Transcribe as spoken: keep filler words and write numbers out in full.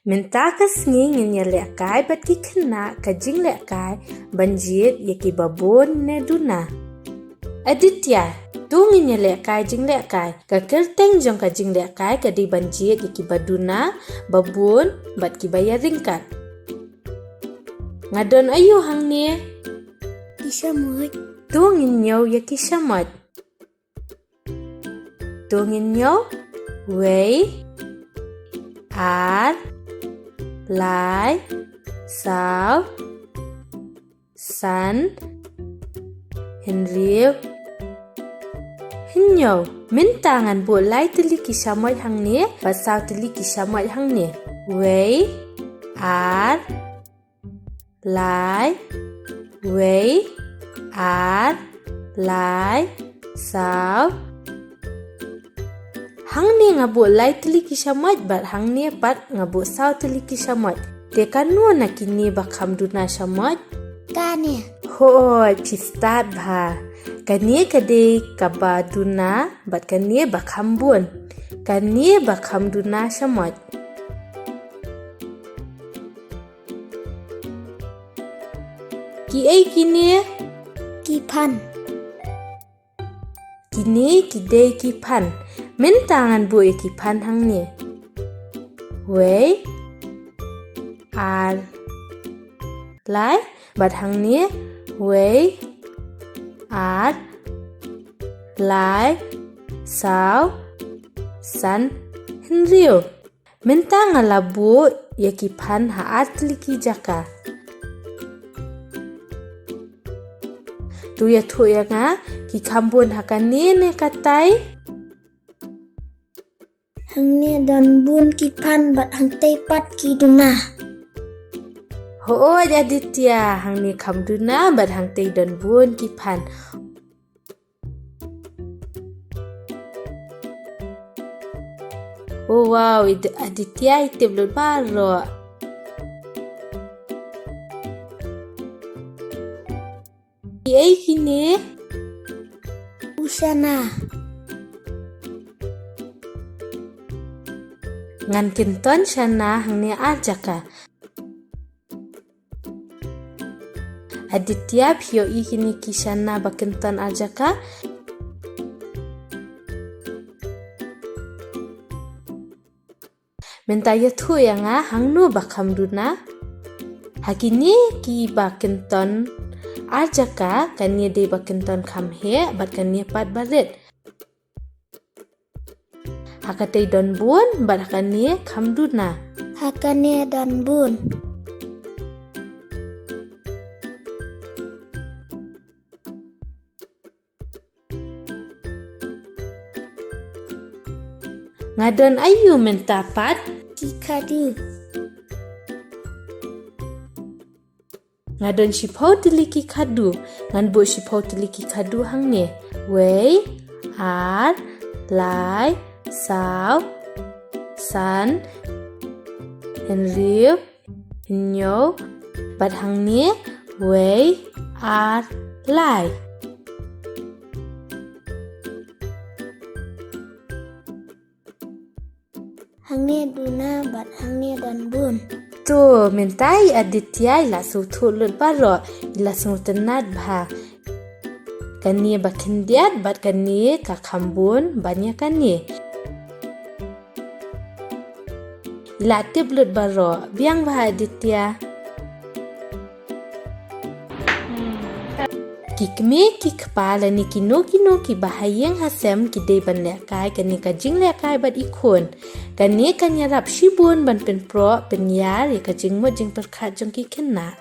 Mynta ka sngi ngin ïa lehkai bad ki khynnah ka jinglehkai ban jied ïa ki babun ne duna. Aditya, to ngin ïa lehkai jinglehkai. Ka kyrteng jong ka jinglehkai ka dei ban jied ïa ki baduna, babun bad ki ba ïaryngkat. Nga don aïu hangne? Ki shamoit. To ngin ñiew ïa ki shamoit. To ngin ñiew. Wei, ar, lai, saw, san, hynriew, hynñiew. Mynta ngan buh lai tylli ki shamoit hangne bad saw tylli ki shamoit hangne. Wei, ar, lai, wei, ar, lai, saw. Hangne nga buh lai tylli ki shamoit bad hangne pat nga buh saw tylli ki shamoit. Te kano na kine ba kham duna shamoit? Kane. Hooid, phi stad bha. Kane ka dei ka ba duna bad kane ba kham bun. Kane ba kham duna shamoit. Kiei kine? Ki phan. Kine ki dei ki phan. Mynta ngan buh ïa ki phan hangne. Wei, ar, lai, bad hangne. Wei, ar, lai, saw, san, hynriew. Mynta nga la buh ïa ki phan ha ar tylli ki jaka. To ïathuh ïa nga, ki kham bun ha kane ne katai? Hangne don bun ki phan bad hangtai pat ki duna. Hooid Aditya, hangne kham duna bad hangtai don bun ki phan. Oh wow, Aditya i tip lut baroh. Kiei kine? U shana. Ngan kynton shana hangne ar jaka. Aditya, phi ïohi kine ki shana ba kynton ar jaka? Mynta ïathuh ïa nga hangno ba kham duna? Ha kine ki ba kynton ar jaka, kane dei ba kynton kham heh bad kane pat ba rit. Ha katei don bun bad ha kane kham duna? Ha kane don bun. Nga don aïu mynta pat? Ki khadu. Nga don shiphew tylli ki khadu. Ngan buh shiphew tylli ki khadu hangne. Wei, ar, lai, saw, san, hynriew, hynñiew, bad hangne, wei, ar, lai. Hangne duna bad hangne don bun. To, mynta i Aditya i la sngewthuh lut baroh, i la sngewtynnat bha. Kane ba khyndiat bad kane ka kham bun ban ïa kane. I la tip lut baroh, biang bha Aditya. Ki kmie ki kpa lane kino kino ki ba ha ïing ha sem ki dei ban lehkai kane ka jinglehkai bad i khun. Kane kan ïarap shibun ban pynproh pynïar ïa ka jingmut jingpyrkhat jong ki khynnah.